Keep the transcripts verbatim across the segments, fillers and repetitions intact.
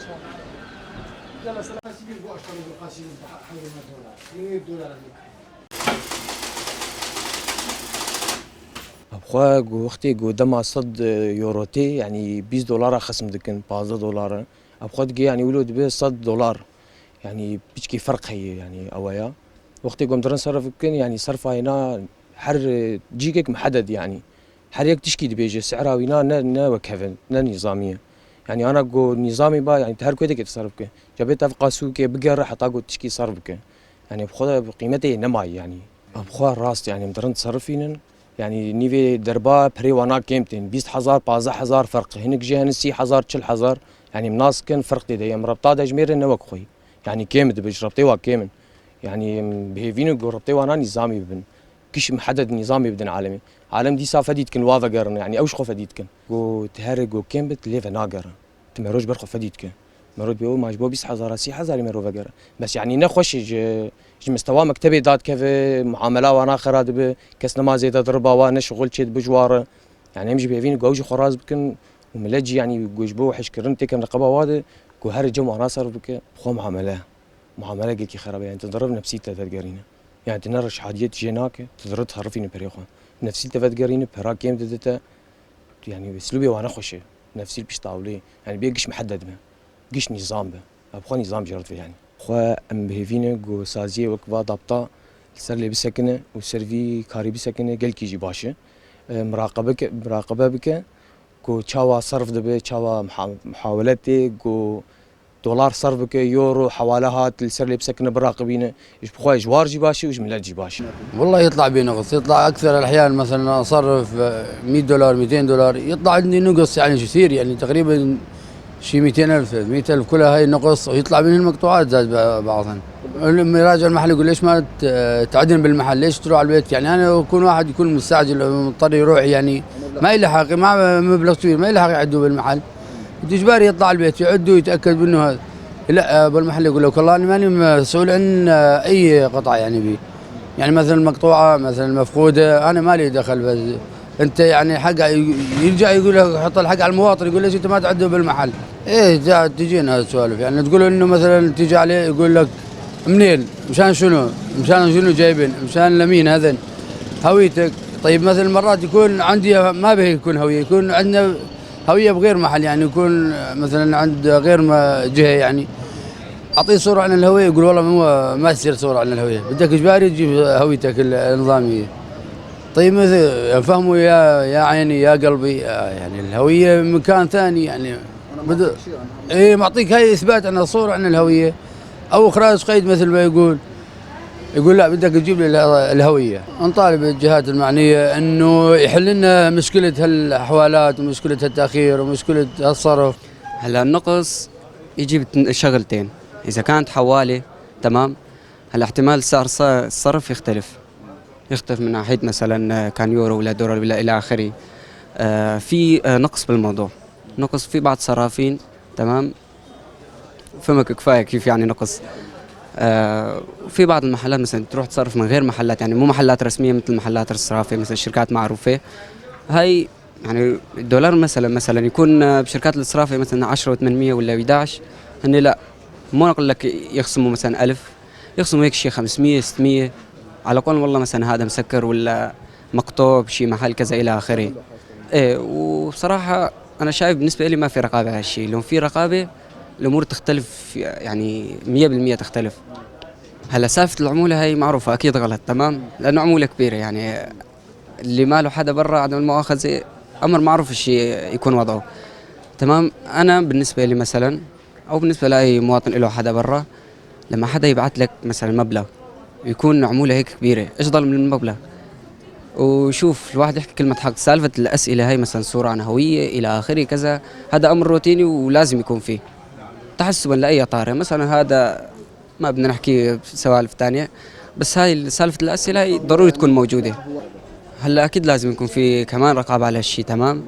Ev xwe ku wextê ku dema sed euro tê, yanî bîst dolara xesim dikin, pazdeh dolara. Ev xwe dike, yanî wilo dibe sed dolar. Yanî piçkî ferq heye, yanî ew ya. Wextê ku em dirin serf bikin, yanî serfa hêna her cîkek miheded, yanî her yek tişkî dibêje, sihra wîna ne, ne wek hev e, ne nîzamî ye. Yanî ana ku nîzamî ba, yanî tu her ku yekê diserf bike. Ca bê tev qasûkê bigere heta ku tişkî serf bike. Yanî bi xwe de qîmetê yê nemayî yanî. Bi xwe rast yanî em dirin diserifînin. Yanî nîvê derba perê wana kêm tên. Bîst hezar, pazdeh hezar ferq. Hinek jî hene sî hezar, çil hezar. Yanî em nas kin ferq tê de. Em rebta de ji mêr ne wek xwe. Yanî kêm dibe, ji rebtê wa kêm in. Yanî em bi hêvî ne ku rebtê wana nîzamî bibin. Giş miheded nîzamê bidin alemê. Alem dîsa fedî dikin, wa vegerin, yanî ew ji xwe fedî dikin. Ku tu here ku kêm bit, lê venagerin. Tu meroj ber xwe fedî dike. Meroj bê û ma ji bo bîst hezara, sî hezarî mero vegere. Bes yanî ne xweş e ji, ji mistewa mektebê dadikeve, muamela wana xera dibe, kes nema zêde diriba wa, ne şixul çê dibe ji wa re. Yanî em jî bi hêvî ne ku ew jî xwe rast bikin û milet jî yanî ku ji bo hişkirin têkevin reqeba wa de ku here cem wana serf bike, bi xwe muamele. Muamele gelkî xerab e, yanî tu diriv nefsî te vedigerîne. Yanî tu ne reşhadiyê tu jê nake, tu diriv diherifîne perê xwe. Nefsî te vedigerîne, pera kêm dide te. Tu yanî eslûbê wana xweş e. Nefsî li pişt tawlê. Yanî bê giş miheded be. Giş nîzam be. Ev xwe nîzam jê re dibe yanî. Xwe em bi hêvî ne ku saziyê wek va dabta li ser lê bisekine û ser vî karî bisekine gelkî jî baş e. E, miraqebe ke-, miraqebe bike ku çawa serf dibe, çawa muha-, muhawele tê ku dolar serf bike, euro, hewale hat, li ser lê bisekine, biraqibîne. Ji bi xwe ji war jî baş e û ji milet jî baş e. والله يطلع بي نقص، يطلع أكثر الأحيان مثلًا أصرف، آه، مية دولار، ميتين دولار، يطلع عندي نقص يعني كثير، يعني تقريبًا شي ميتين ألف، مية ألف كلها هاي نقص، ويطلع منها المقطوعات زاد ب-، بعضًا. لما يراجع المحل يقول: "ليش ما ت-، تعدن بالمحل؟ ليش تروح على البيت؟" يعني أنا أكون واحد يكون مستعجل، مضطر يروح، يعني ما يلحق، مع مبلغ كبير، ما يلحق يعدو بالمحل. إجباري يطلع البيت، يعد ويتأكد منه هذا. لا، أبو المحل يقول لك: "والله أنا ماني مسؤول عن أي قطعة يعني بي. يعني مثلًا مقطوعة، مثلًا مفقودة، أنا ما لي دخل، بس أنت يعني حق ي-، يرجع يقول لك، يحط الحق على المواطن، يقول: 'ليش أنت ما تعده بالمحل؟'" إيه، جا-، تجينا هالسوالف. يعني تقول إنه مثلًا تيجي عليه يقول لك: "منين؟ مشان شنو؟ مشان شنو جايبين؟ مشان لمين هذن؟ هويتك." طيب، مثلًا مرات يكون عندي ما به يكون هوية، يكون عندنا هوية بغير محل، يعني يكون مثلًا عند غير ما جهة يعني. أعطيه صورة عن الهوية، يقول: "والله مو، ما يصير صورة عن الهوية، بدك إجباري تجيب هويتك ال-، النظامية." طيب، مثل فهموا يا، يا عيني، يا قلبي، آه، يعني الهوية مكان ثاني، يعني بد-، إيه، معطيك هاي إثبات عن الصورة عن الهوية، أو إخراج قيد مثل ما يقول. يقول: "لا، بدك تجيب لي اله-، الهوية." نطالب الجهات المعنية إنه يحل لنا مشكلة هالحوالات ومشكلة التأخير ومشكلة الصرف. هلا النقص يجي بت-، شغلتين. إذا كانت حوالة، تمام، هلا احتمال سعر الص-، الصرف يختلف. يختلف من ناحية مثلًا، آه، كان يورو ولا دولار ولا إلى آخره. آه، في، آه، نقص بالموضوع. نقص في بعض الصرافين، تمام؟ فهمك كفاية كيف يعني نقص. آه، في بعض المحلات مثلًا تروح تصرف من غير محلات، يعني مو محلات رسمية مثل محلات الصرافة، مثلًا شركات معروفة. هاي يعني الدولار مثلًا، مثلًا يكون بشركات الصرافة مثلًا عشرة وثمانمية ولا احدعش، هني لا، مو نقول لك يخصموا مثلًا ألف، يخصموا هيك شي خمسمية، ستمية، على قول والله مثلًا هذا مسكر ولا مقطوع بشي محل كذا إلى آخره. إيه، وبصراحة أنا شايف بالنسبة إلي ما في رقابة على هالشي. لو في رقابة، الأمور تختلف، يعني، مية بالمية تختلف. هلا سالفة العمولة هاي معروفة، أكيد غلط، تمام؟ لأنه عمولة كبيرة، يعني، اللي ماله حدا برا، عدم المؤاخذة، أمر معروف الشي يكون وضعه. تمام؟ أنا بالنسبة إلي مثلًا، أو بالنسبة لأي مواطن إله حدا برا، لما حدا يبعت لك مثلًا مبلغ، يكون عمولة هيك كبيرة، إيش ضل من المبلغ؟ وشوف، الواحد يحكي كلمة حق. سالفة الأسئلة هاي، مثلًا صورة عن هوية إلى آخره كذا، هذا أمر روتيني ولازم يكون فيه. تحسبًا لأي طارئ، مثلًا هذا ما بدنا نحكي سوالف تانية، بس هاي سالفة الأسئلة هاي ضروري تكون موجودة. هلا أكيد لازم يكون في كمان رقابة على هالشي، تمام؟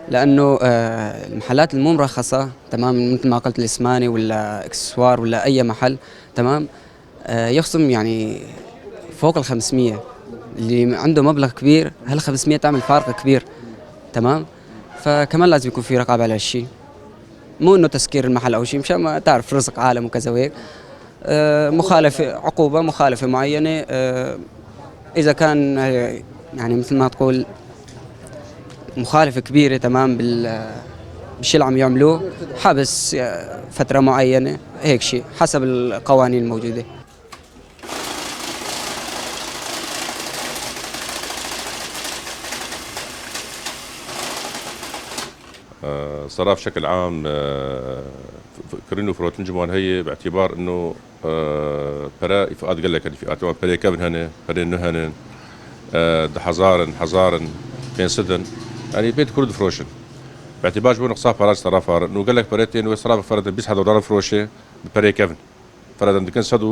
لأنه، آه، المحلات المو مرخصة، تمام، مثل ما قلت، الإسمانة ولا إكسسوار ولا أي محل، تمام؟ آه، يخصم يعني فوق الخمسمية. اللي عنده مبلغ كبير، هالخمسمية تعمل فارق كبير، تمام؟ فكمان لازم يكون في رقابة على هالشي. مو إنه تسكير المحل أو شيء، مشان ما تعرف رزق عالم وكذا وهيك. آه، مخالفة، عقوبة مخالفة معينة، آه، إذا كان، آه، يعني مثل ما تقول مخالفة كبيرة تمام بال-، بالشي اللي عم يعملوه، حبس، آه، فترة معينة، هيك شيء حسب القوانين الموجودة. آه، الصراف بشكل عام، آه، ف-، ف-، kirin û firotin ciwan heye, bi îtibar ino, e, pere îfat gelek hene, îfat wan perê kevin hene, perê nû hene, e, di hezarin, hezarin, pênc sed in. Yanî pê dikur difiroşin. Bi îtibar ji bo niqsa pere ji serafa re. Nû gelek pere tên wê serafa fere de bîst hezar dolar firoşe, bi perê kevin. Feradan dikin sed û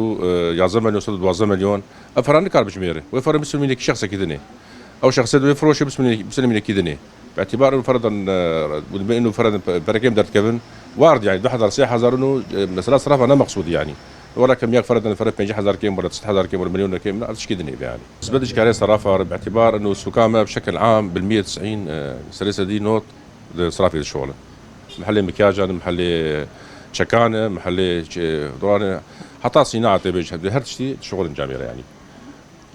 yazdeh milyon, sed û duwazdeh milyon. Ev fera nikar bijmêre. Wê fera bisimînekî şexsekî dinê. Ew şexsê di wê firoşê bisimîne-, bisimînekî dinê. Bi îtibar û feradan, e, û dibê û feradan pe-, perekêm derdikevin. Ward yani, du hezar, sê hezar û, e, mesela serafa ne meqsûd yani. Wala kemiyak feradan fera pêncî hezar kêm, wala sed hezar kêm, wala milyon kêm, ne tişkî dinê yani. Nisbet ji karê serafa re, bi îtibar û sûka me bi şekil am, bil mîye tisîn, e, serê sedî not, di sirafê dişoxilin. Mihelê mikyajan, mihelê çekan e, mihelê ç-, doran e, heta sînaetê bê, her tiştî dişoxilin camêre yanî.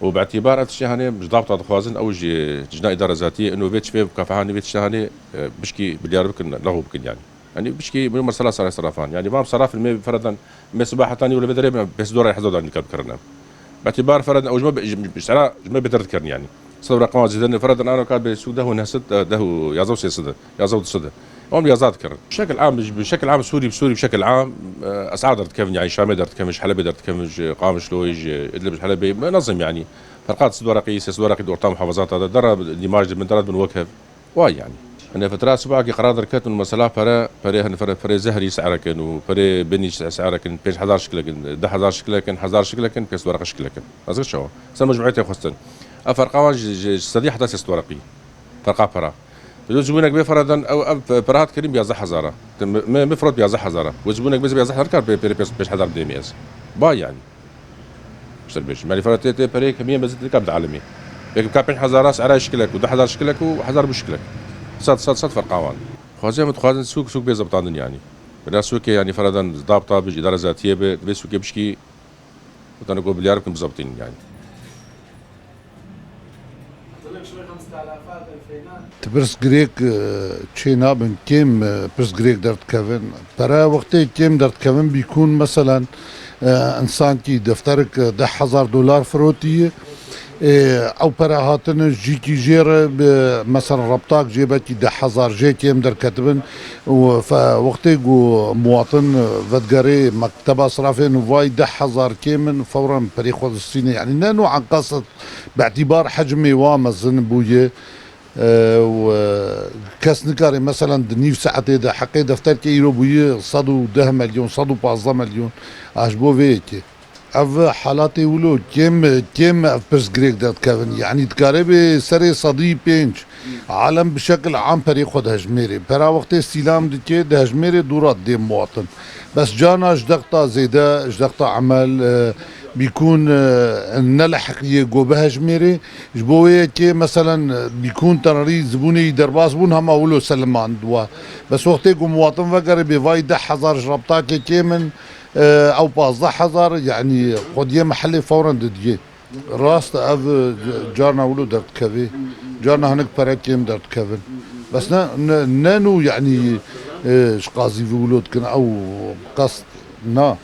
Û bi îtibar ev tiştê hanê ji dabta dixwazin, ew ji cina îdara zatiyê, ino vê çi vê kafe hanê, vê tiştê hanê, e, bişkî biryar bikin, lexw bikin yanî. Yanî bişkî, bu mesela sara serafan. Yanî vam serafin me feradan, me siba heta nî wele vê derê, pênc sed dolar, hezar dolar nîka bikirine. Bi îtibar feradan, ew ji me be-, ji, ji sera ji me bêtir dikirin yanî. Sed were qewan zêde ne feradan, ano ka bê sû deh û neh sed, e, deh û yazdeh û sê sed, yazdeh û du sed. Em yazdeh dikirin. Şekil am, bi şekil am Sûrî, bi Sûrî bi şekil am, e, esar derdikevin, yanî Şamê derdikevin, ji Helebê derdikevin, ji Qamişloyê, ji Idlib, ji Helebê, me nazim yanî. Ferqat sed wereqî, sê sed wereqî di orta muhafazata de, dera nîmaj dibin, dera dibin wek hev. Way yani. Hene fitra sibakî qerar derket û mesela pere, perê hene fere, perê zehrî serekin û perê binî se-, serekin, pênc hezar şiklekin, deh hezar şiklekin, hezar şiklekin, pênc sed wereqe şiklekin. Ez çawa? Ser mecmuiyetê xwestin. Ev ferqa wan ji, ji, ji sedî heta sê sed wereqî. Ferqa pera. Lê zibûnek bê feradan ew, ev pera hat kirin bi yazdeh hezara. Me, me, me firot bi yazdeh hezara. Wê zibûnek bê bi yazdeh hezar kar pê, pê, pê, pênc hezar bidêmî ez. Ba yani. Ser bêjim. Yanî fera tê, tê pereyê kemiyê mezin dikar bi alemî. Yek bika pênc hezar sera şikilek û du hezar şikilek û hezar bû şikilek. Sed, sed, sed ferqa wan. Xwazê em dixwazin sûk, sûk bê zebitandin yanî. Bila sûkê yanî feradan dab tab ji îdara zatiyê be, divê sûkê bişkî, witane ku bilyar bikin bizebitînin yanî. Ti pirsgirêk, e, çê nabin, kêm, e, pirsgirêk derdikevin. Pere wextê kêm derdikevin bîkûn, meselen, e, însankî defterik, e, deh hezar dolar firotiye. E, ew pere hatine jîkî jê re bi, meselen, rebtak jê belkî deh hezar jê kêm derketibin. Û fe-, wextê ku muwatin, e, vedigerê mekteba sirafê nû vay deh hezar kêm in, fewren perê xwe distîne. Yanî ne nû enqas Bi îtibar hecmê wa mezin bûye, e, û, e, kes nikare, meselen, di nîv saetê de heqê defterkê îro bûye sed û deh milyon, sed û pazdeh milyon, a ji bo vê yekê. Ev halatê wilo kêm, kêm ev pirsgirêk derdikevin. Yanî dikare bê serê sedî pênc. Alem bi şekil am perê xwe dihejmêrê. Pera wextê stîlam dike, dihejmêrê dûra didê muwatin. Bes cana ji dexta zêde, ji dexta emel, e, bîkûn, e, ne li heqiyê go bihejmêrê. Ji bo wê yekê, meselen, bîkûn tenrî zibûnê yî derbas bûn, hema wilo selimandiwa. Bes wextê ku muwatin vegerê bê vay deh hezar ji rebtakê kêm in, e, ew pazdeh hezar, yanî xwediyê mehellê fewren didiyê. Rast e, ev, e, carna wilo derdikevê. Carna hinek pere kêm derdikevin. Bes ne, ne, ne nû, yanî, e, ji qazî vî wilo dikin, ew qest na.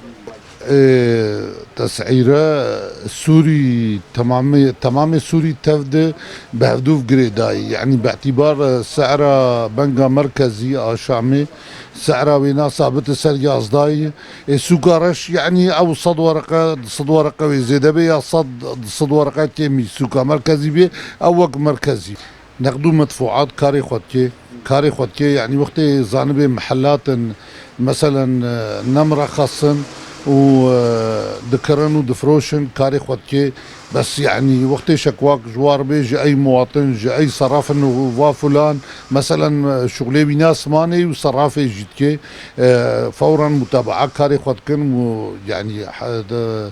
E, tesîre Sûrî, temamê, temamê Sûrî tev de bi hevdûv girêdayî. Yanî bi îtibar, e, sehra benga merkezî a Şamê, sehra wêna sabit e ser yazdayî. Ê sûka reş, yanî ew sed wereqe, du sed wereqe wê zêde bê ya sed, du sed wereqe kêmî sûka merkezî bê, ew wek merkezî. Neqd û medfuat karê xwe dikê, karê xwe dikê, yanî wextê zanibê mehelat in, meselen, e, ne mireqes in û, e, dikirin û difiroşin, karê xwe dikê. Bes, yanî, wextê şekwak ji war bê, ji ey muwatin, ji ey serafin û va filan, meselen, şuxulê wîna simanê û serafê jî dikê, e, fewren mutabaa karê xwe dikin û, yanî, he-, de,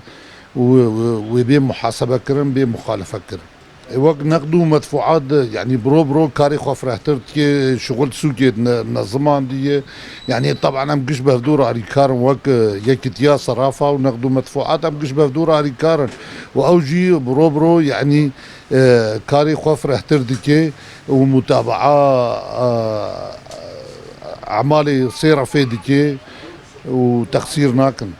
û, û wê bê muhasebe kirin, bê muxalife kirin. Wek neqd û medfuat, yanî biro biro karê xwe firehtir dike, şixul sûkê ne-, nezimandiye. Yanî teban em giş bi hevdû re alîkar in wek, e, yekitiya serafa û neqd û medfuat em giş bi hevdû re alîkar in. Û ew jî biro biro, yanî, e, karê xwe firehtir dike û mutabaa, e, emalê sê refê dike û texsîr nakin.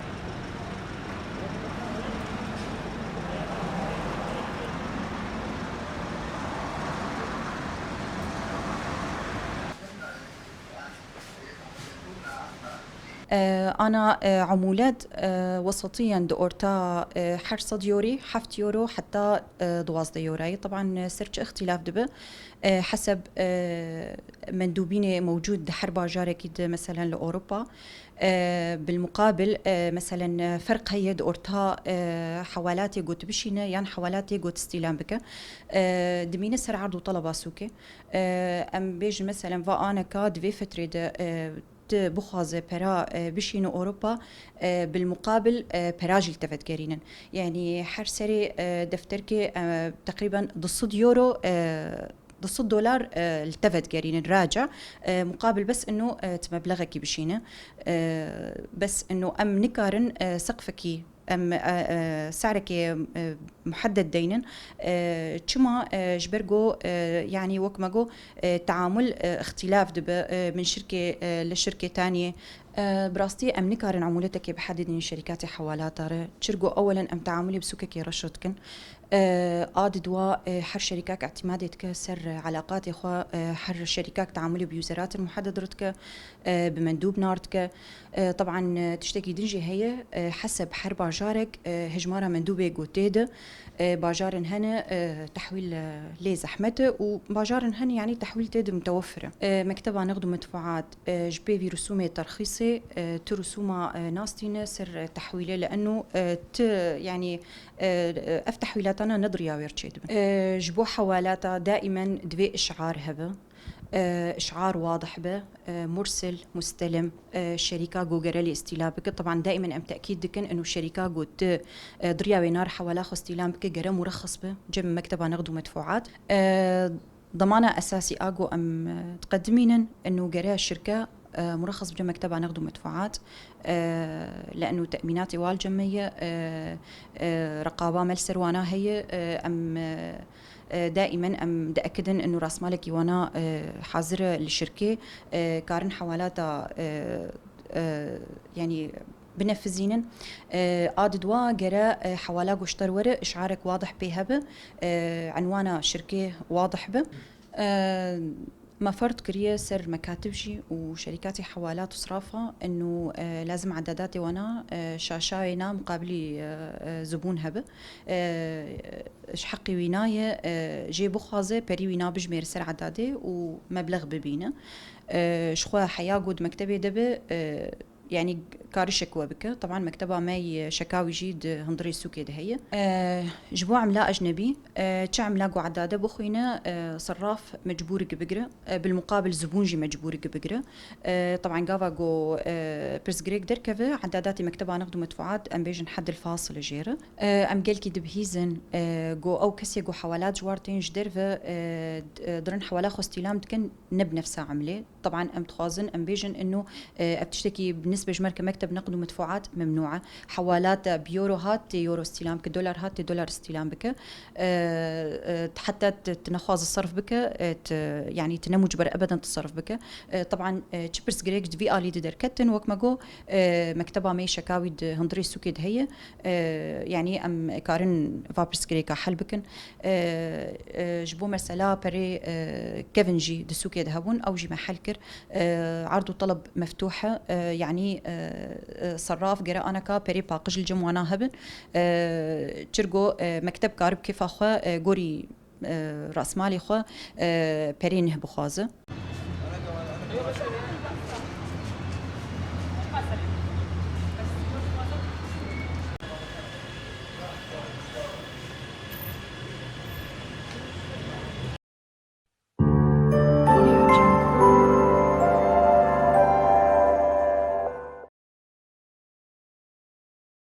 Ana, e, emûlet, e, wesetiyen di orta, e, her sed yorî, heft euro heta, e, duwazdeh euroyê. Teban, e, ser çi îxtîlaf dibe? E, heseb, e, mendûbînê mewcûd di her bajarekî di, meselen li Ewropa. E, bilmuqabil, e, meselen, e, ferq heye di orta, e, hewalatê got bişîne yan hewalatê got îstîlam bike. E, dimîne ser erd û teleba sûkê. E, em bêjin, meselen, va aneka di vê fetrê de, e, tu bixwaze pera, e, bişîne Ewropa, e, bilmuqabil, e, pera jî li te vedigerînin. Yanî her serê, e, defterkê, e, teqrîben du sed euro, e, du sed dolar, e, li te vedigerînin raca. E, muqabil bes ino, e, tu mebleğekî bişîne. E, bes ino em nikarin, e, seqfekî em, e, e, se'rekê, e, muhedded deynin. E, çima, e, ji ber ku, e, yanî wek me got, e, teamul, e, îxtîlaf dibe, e, min şirkê, e, li şirkê taniyê. E, bi rastî em nikarin emûletekê bihedidînin şerîkatê hewalata re. Çirgo ewelen em teamulê bi sûkekê reş re dikin. E, a di dua, e, her şerîkak îtîmadê dike ser, e, elaqatê xwe, e, her şerîkak teamulê bi uzeratên muhedded re dike, e, bi mendûb nar dike. E, teban, e, tiştekî din jî heye, e, heseb her bajarek, e, hejmara mendûbê ku tê de, e, bajarên hene, e, tehwîl, e, lê zehmet e û bajarên hene, yanî tehwîl tê de mutewefir e. E, Mekteba Neqd û Medfuat, e, ji pêvî risûmê terxîsê, e, tu risûma, e, nas tîne ser, e, tehwîlê, li eno, e, ti, yanî, e, ev tehwîlatana ne di riya wê re çêdibe. E, ji bo hewalata daîmen divê işar hebe. E, işar wadih be, e, mursil, mustelim, e, şerîka ku gere lê îstîla bike. Teban daîmen em tekîd dikin, ino şerîka ku tu, e, di riya wê nar hewala xwe îstîlam bike, gere murexis be, cem Mekteba Neqd û Medfuat. E, Demana esasî a ku em, e, diqedimînin, ino gere şirke, e, murexis bice Mekteba Neqd û Medfuat, e, li eno te'mînatê wal cem me ye, e, e, reqaba me li ser wana heye, e, em, e, e, daîmen em diekidin ino rasmalekî wana, e, hazir e li şirkê, e, karin hewalata, e, e, yanî binefizînin. E, a di dua gere, e, hewala goşter were, işarek wadih pê hebe, e, enwana şirkê wadih be. E, me ferz kiriye ser mekatib jî û şerîkatê hewalat û sirafa, eno, e, lazim edadatê wana, e, şaşayê na muqabilî, e, e, zibûn hebe. E, ji heqê wî naye, e, jê bixwaze perî wî na bijmêre ser edadê û meblex bibîne. E, ji xwe heya ku di mektebê de be, e, yanî kari şekwe bike. Teban mekteba me yê şekawî jî di hundirê sûkê de heye. E, ji bo emla ecnebî, e, çi emla ku edade bixwîne, e, serraf mecbûrik bigire, e, bilmuqabil zibûn jî mecbûrik bigire. E, teban gava ku, e, pirsgirêk derkeve, edadatê Mekteba Neqd û Medfuat em bêjin heddil fasil e jê re. E, em gelkî dibihîzin, e, ku ew kesê ku hewalat ji war tên ji derve, e, d-, e, dirin hewala xwe îstîlam dikin, ne bi nefsa emlê. Teban em dixwazin, em bêjin ino, e, ev tiştekî bi nisbe ji me re ke Mekteb Neqd û Medfuat memnû e. Hewalata bi euro hat, tê euro îstîlam bike, dolar hat, tê dolar îstîlam bike. E, e, heta tu, tu nexwaze serf bike, e, tu, yanî tu ne mucber ebeden tu serf bike. E, teban, e, çi pirsgirêk ji vî alî de derketin, wek me got, e, mekteba me yê şekawî di hundirê sûkê de heye. E, yanî em karin va pirsgirêka hel bikin. E, e, ji bo mesela perê, e, kevin jî di sûkê de hebûn, ew jî me hel kir. E, erd û teleb meftûh e, e, yanî, e, e, serraf gere aneka perê paqij li cem wana hebin. E, çirgo, e, mekteb karib kêfa xwe, e, gorî, e, rasmalê xwe, e, perê nih bixwaze.